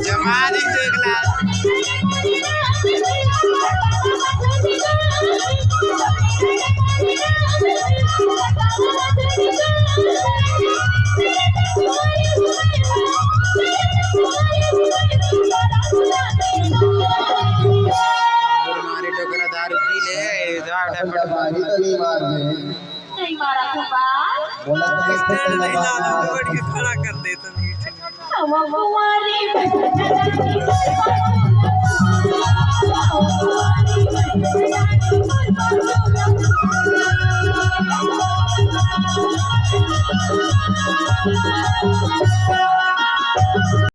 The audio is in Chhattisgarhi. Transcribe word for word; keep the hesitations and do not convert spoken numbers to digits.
जमा नहीं देख ला। मारी डोकरा दारू पी ले, जा, जा, जा। मारी तो नहीं मार दे। नहीं मारा गोपाल। बोला तो नहीं, नहीं, नहीं, नहीं, नहीं, खड़ा कर दे तो मीठ। हम कुंवारी